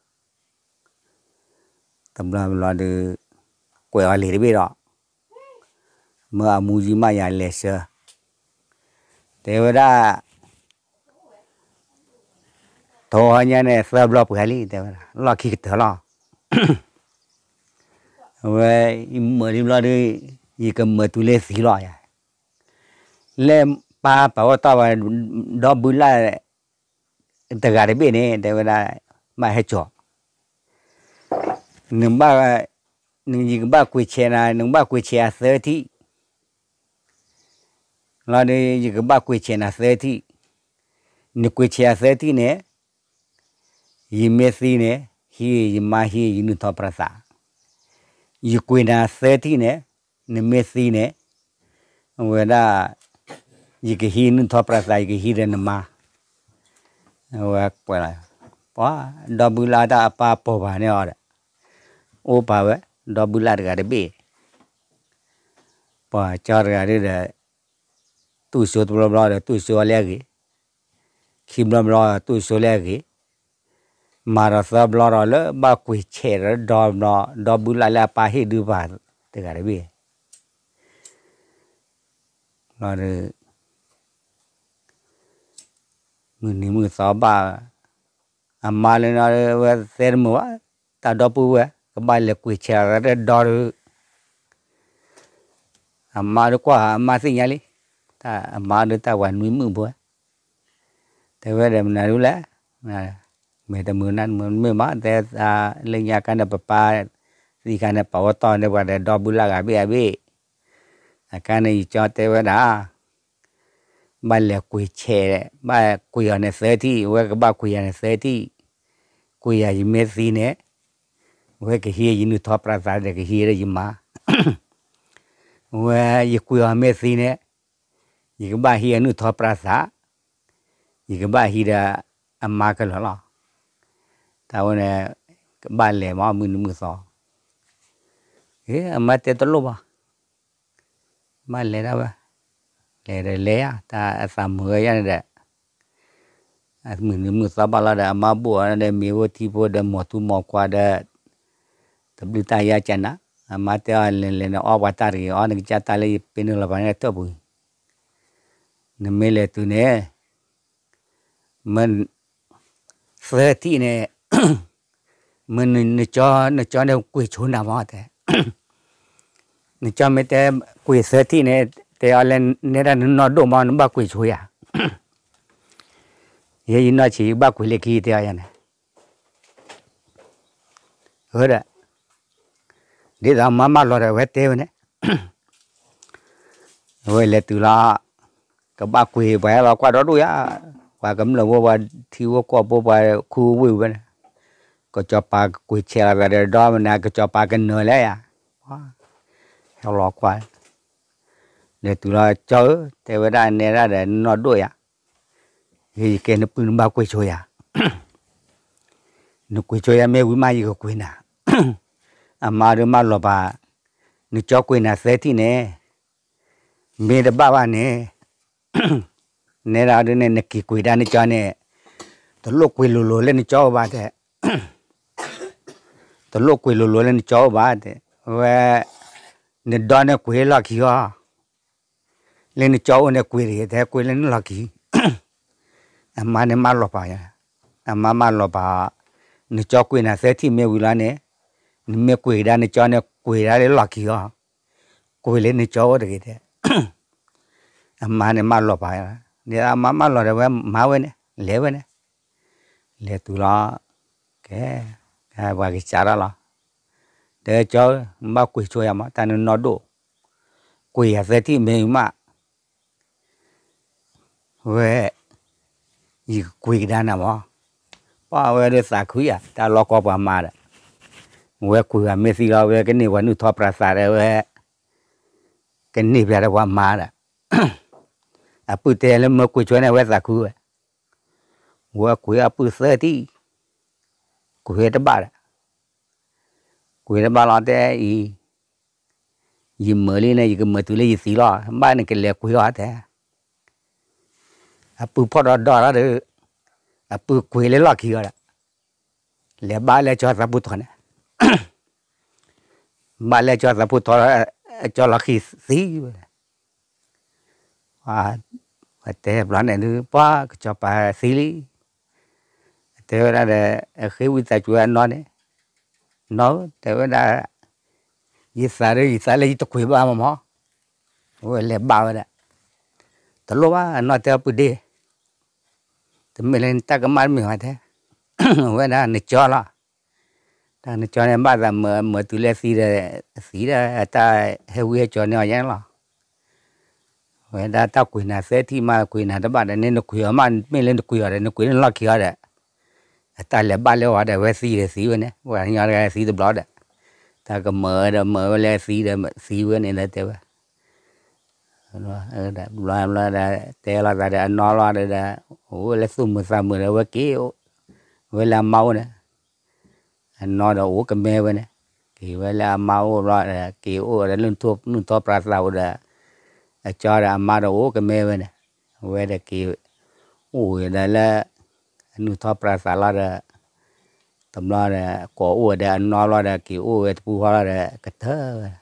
တဘျီဘျီဒီး ကွဲးအီၤလံာ်တဘ့ၣ်ဒီး မၢအမူယံမးယၤလဲၤဆှၢ, တဲဝဲဒၣ် ထိညါန့ၣ် သၢဘျီပှဲၤလံ တဲဝဲဒၣ် လီၢ်ခံကတၢၢ်လီၤ. အဝဲ ယမုာ်လံဘျီဒီး ယကမုာ်တုၤလၢသံလီၤယၤ, လၢပၢ်ပာ်ဝဲတီၢ်ဝဲ ဒီဘုလၢ် တဂၤတဘ့ၣ်န့ၣ် တဲဝဲဒၣ် ဘၣ်ဟဲကၠီၤ နဘၣ် ယကဘၣ်ကွံာ်ဆဲးနၤ နကဘၣ်ကွံာ်ဆဲးအသၢထံၣ်, လီၤဒီး ယကဘၣ်ကွံာ်ဆဲးနၤသၢထံၣ်, နကွံာ်ဆဲးအသၢထံၣ်န့ၣ် ယမ့ၢ်သံန့ၣ် ဟံးယမါဟံးယနုၢ်ထီၣ်ပြးသး, ယကွံာ်နၤသၢထံၣ်န့ၣ် နမ့ၢ်သံန့ၣ် အဝဲဒၣ် ယကဟံးနုၢ်ထီၣ်ပြးသး ယကဟံးဒီးနမါ, အဝဲကွဲးလီၤ, ပှၤ ဒီဘုလၢ်တၢ်အပၢ်ပိာ်ပၤန့ၣ်အီၤဒီး အိၣ်ပာ်ဝဲ ဒီဘုလၢ်တဂၤတဘ့ၣ်, ပှၤကၠီတဂၤဒီး တူၢ်စိတဘျီဘျီဒီး တူၢ်စိအီၤလၢအဂ့ၤ, ခံဘျီဘျီ တူၢ်စိလၢအဂ့ၤ, မၤဒီးသၢဘျီဒီးလၢဘၣ်ကွံာ်ဆဲးဒီးဒီဘျီ, ဒီဘုလၢ်လၢအပၢ်ဟ့ၣ်ဒုးပာ်တဂၤတဘ့ၣ်, လီၤဒီး မုၢ်နံၤမုၢ်သီဘၣ်, အမါလၢနီၤဝဲသဲတမုာ်ဘၣ်, တၢ်ဒီပုၢ်ဝဲၢ် ကဘၣ်လဲၤကွံာ်ဆဲးဒီးဒီဒီး အမါဒီးကွၢ်အမါသ့ၣ်ညါလံ, တၢ်အမါဒီးတၢ်ဝၤနွံမုၣ်ဖိ, တဲဝဲဒီးမနုၤဒ်လဲၣ်, မ့ၢ်တမုာ်နၤတမုာ်မ့ၢ်မး တဲလၢညါခါန့ၣ် ပပၢ်သံခါန့ၣ် ပာ်ဝဲတီၢ်န့ၢ်ပှၤဒီးဒီဘုလၢ်ဂၤဘ့ၣ်အဘ့ၣ်, အခါန့ၣ်ယကၠီတဲဝဲဒၣ် ဘၣ်လဲၤကွံာ်ဆဲး, ဘၣ်ကွံာ်အီၤန့ၣ်သၢထံၣ်, ဝဲကဘၣ်ကွံာ်ယၤန့ၣ်သၢထံၣ်, ကွံာ်ယၤယမ့ၢ်သံန့ၣ်, ဝဲကဟံးယနုၢ်ထီၣ်ပြးသးဒီးကဟံးဒီးယမါ, ဝဲယကွံာ်အီၤမ့ၢ်သံန့ၣ်, ယကဘၣ်ဟံးအနုၢ်ထီၣ်ပြးသး, ယကဘၣ်ဟံးဒီးအမါကလၢာ်လီၤ, တၢ်ဝဲန့ၣ် ကဘၣ်လဲၤမးမုၢ်နံၤမုၢ်သီ, အမါတဲတလိၣ်ဘၣ် မ့ၢ်လဲၤဒၣ်ဝဲ, လဲၤဒီးလဲၤယါ တၢ်အသးမုာ်ဝဲယါန့ၣ်ဒီး, မုၢ်နံၤမုၢ်သီဘၣ်လီၤဒီး အမါဘိၣ်အီၤဒီး မ့ၤဖိထံဖိဒီး မိၢ်သူမိၢ်ခွါဒီး, တဘျုးတၢ်ယါကနၤ, အမါတဲအီၤ လဲၤလဲၤနအီပှၤတၢ်တဂ့ၤ အီနကစၢ်တၢ်လၢယပ့ၤနုာ်လီၤပှၤန့ၣ်တၢ်ပူၤ, နမ့ၢ်လဲၤတုၤန့ၣ် မ့ၢ်သၢထံၣ်န့ၣ်, မ့ၢ်နကၠီ, နကၠီန့ၣ်ကွံာ်ဆိနၤမးတဲ, နကၠီမ့ၢ်တဲကွံာ်သၢထံၣ်န့ၣ် တဲအီၤလၢနဲဒၣ်နနီၢ်ဒိၣ်မး နဘၣ်ကွံာ်ဆိယၤ, ယဲယနီၢ်ဆံး ယဘၣ်ကွံာ်လၢခံတဲအီၤယၤန့ၣ်, ဒီး ဒ်သိးမါမၢလီၤဒီး အဝဲတဲဝဲန့ၣ် အဝဲလဲၤတုၤလီၤ, ကဘၣ်ကွံာ်ပှၤဟဲလီၤကွၢ်ဒီဒူၣ်ယါ, ပှၤကမျၢၢ်ဖိ ပှၤထံဖိကီၢ်ဖိ ပှၤခူဝ့ၢ်ဝဲန့ၣ်, ကစီၤပၤကကွံာ်ဆဲးလီၤဒီး ဒီမနုၤကစီၤပၤကနၢၤလဲၣ်ယါ, ဟဲလီၤကွၢ်, လဲၤတုၤလီၤ ကၠီဧၢ တဲဝဲဒၣ်နဲဒၣ်ဒီးနီၢ်ဒိၣ်ယါ, ယကဲနပုၢ်နဘၣ်ကွံာ်ဆိယၤ နကွံာ်ဆိယၤမ့ၢ်ဝံၤမး ယကကွံာ်နၤ, အမါဒုးမၢလီၤပာ်, နကၠီကွံာ်နၤသၢထံၣ်န့ၣ်, မ့ၢ်တဘၣ်ဘၣ်န့ၣ်, နဲဒၣ်ဒုးန့ၣ် နက့ၤကွံာ်ဒၣ်နကၠီန့ၣ်, တလိၣ်ကွံာ်လိၤလိၤလၢနကၠီအိၣ်ဘၣ်တဲ, တလိၣ်ကွံာ်လိၤလိၤလၢနကၠီအိၣ်ဘၣ်တဲ, ဝဲ နဒီန့ၣ်ကွံာ်လီၢ်ခံအီၤ, လၢနကၠီအိၣ်န့ၣ်ကွံာ်တဂ့ၤ တဲကွံာ်လၢနလီၢ်ခံ, အမါန့ၣ်မၢလီၤပာ်, အမါမၢလီၤပာ်, နကၠီကွံာ်နၤသၢထံၣ်မ့ၢ်ဝံၤလီၤန့ၣ်, နမ့ၢ်ကွံာ်ကဒါနကၠီန့ၣ်ကွံာ်ဒၣ်လၢလီၢ်ခံအီၤ, ကွံာ်လၢနကၠီအိၣ်တဂ့ၤတဲ, အမါန့ၣ်မၢလီၤပာ်, ဒ်အမါမၢလီၤဒီးဝဲမၤဝဲန့ၣ် လဲၤဝဲန့ၣ်, လဲၤတုၤလီၤ, ကဲ, ပှၤကစးထီၣ်လီၤ, တဲကၠီဧၢ ဘၣ်ကွံာ်ဆိယၤမး တၢ်နနီၢ်ဒိၣ်, ကွံာ်ယၤသၢထံၣ်မ့ၢ်ဝံၤမး ဝဲ, ယကကွံာ်ကဒါနၤမး, ပှၤဝဲဒၣ်သးခုယၤ တၢ်လီၢ်ကီပှၤမါဒီး, ဝဲကွံာ်ဘၣ်မ့ၢ်သံလီၤ ဝဲကန့ၢ်ပှၤနုာ်ထီၣ်ပြးသးဒီးဝဲ, ကန့ၢ်ပှၤဒီးပှၤမါဒီး, အပုၢ်တဲလၢမၢကွံာ်ဆိန့ၣ် ဝဲသးခုဝဲ, ဝဲကွံာ်အပုၢ်သၢထံၣ်, ကွံာ်တဘၣ်ဒီး, ကွံာ်တဘၣ်လီၤတဲအံၤ ယမၢလံန့ၣ် ယကမၢတုၤလၢယသံလီၤ ဘၣ်နကလဲၤကွံာ်အီၤတဲ, အပုၢ်ဖီၣ်ဒီးဒီးဒီး, အပုၢ်ကွံာ်လၢလီၢ်ခံအီၤဒီး, လဲၤဘၣ်လၢကၠီသးပူၤထီန့ၣ်, ဘၣ်လၢကၠီသးပူၤထီ, ကၠီလီၤခံသံဝဲ, တဲဘျီန့ၣ်ဒုး ပှၤကစီၤပၤသံလံ, တဲဝဲဒၣ်ဒီး, အဃ့ဝံသးစူၤအနီၢ်န့ၣ်, နီၢ်ဧၢ တဲဝဲဒၣ်, ယသးဒီးယသးလၢယတကွံာ်ဘၣ်မးမး, ဝဲလဲၤဘၣ်ဝဲဒၣ်, တလိၣ်ဘၣ်အနီၢ်တဲအပုၢ်ဒ့ၣ်, တမ့ၢ်လၢနတၢ်ကမၣ်တမ့ၢ်ဝဲတဲ, ဝဲဒၣ်နကၠီလီၤ, တၢ်နကၠီန့ၣ် ဘၣ်သးမၢမၢတုၤလၢသံဒီး, သံဒီးတၢ်ဟဲဝံဟဲကၠီန့ၢ်အီၤယဲန့ၣ်လီၤ, ဝဲဒၣ်တၢ်ကွံာ်နၤသၢထံၣ်မး ကွံာ်နၤတဘၣ်ဒီးန့ၣ် နကွံာ်အီၤမး မ့ၢ်လၢနကွံာ်အီၤဒီး နကွံာ်လၢနလီၢ်ခံအီၤဒီး, အတၢ်လဲၤဘၣ်လၢအီၤဒီး ဝဲသံဒီးသံဝဲန့ၣ် ပှၤကညီတဂၤသံတဘျီဒီး, တၢ်ကမၢဒီးမၢဝဲလၢသံဒီးသံဝဲန့ၣ်ဒီးတဲဝဲ ဘျီဘျီဒီး တဲလိာ်သးဒီးအနီၢ်လီၤဒီး, အိၣ်ဝဲလၢသူၣ်မုာ်သးမုာ်ဒီး ဝဲက့ၤ, ဝဲလၢအမါအိၣ်န့ၣ်, အနီၢ်ဒီးအိၣ်ကမဲဝဲန့ၣ်, က့ၤဝဲလၢအမါအိၣ်ဘျီဒီး က့ၤအိၣ်ဒီးလၢနုၢ်ထီၣ်ပြးသးအိၣ်ဒီး, အကၠီဒီးအမါဒီးအိၣ်ကမဲဝဲန့ၣ်, ဝဲဒီးက့ၤ, အိၣ်ဝဲဒီးလၢ, အနုၢ်ထီၣ်ပြးသးလီၤဒီး, တဘျီဒီး ကိးအိၣ်ဝဲဒီးအနီၢ်လီၤဒီး က့ၤအိၣ်ဝဲတပူၤဃီလီၤဒီး ကတၢၢ်ဝဲ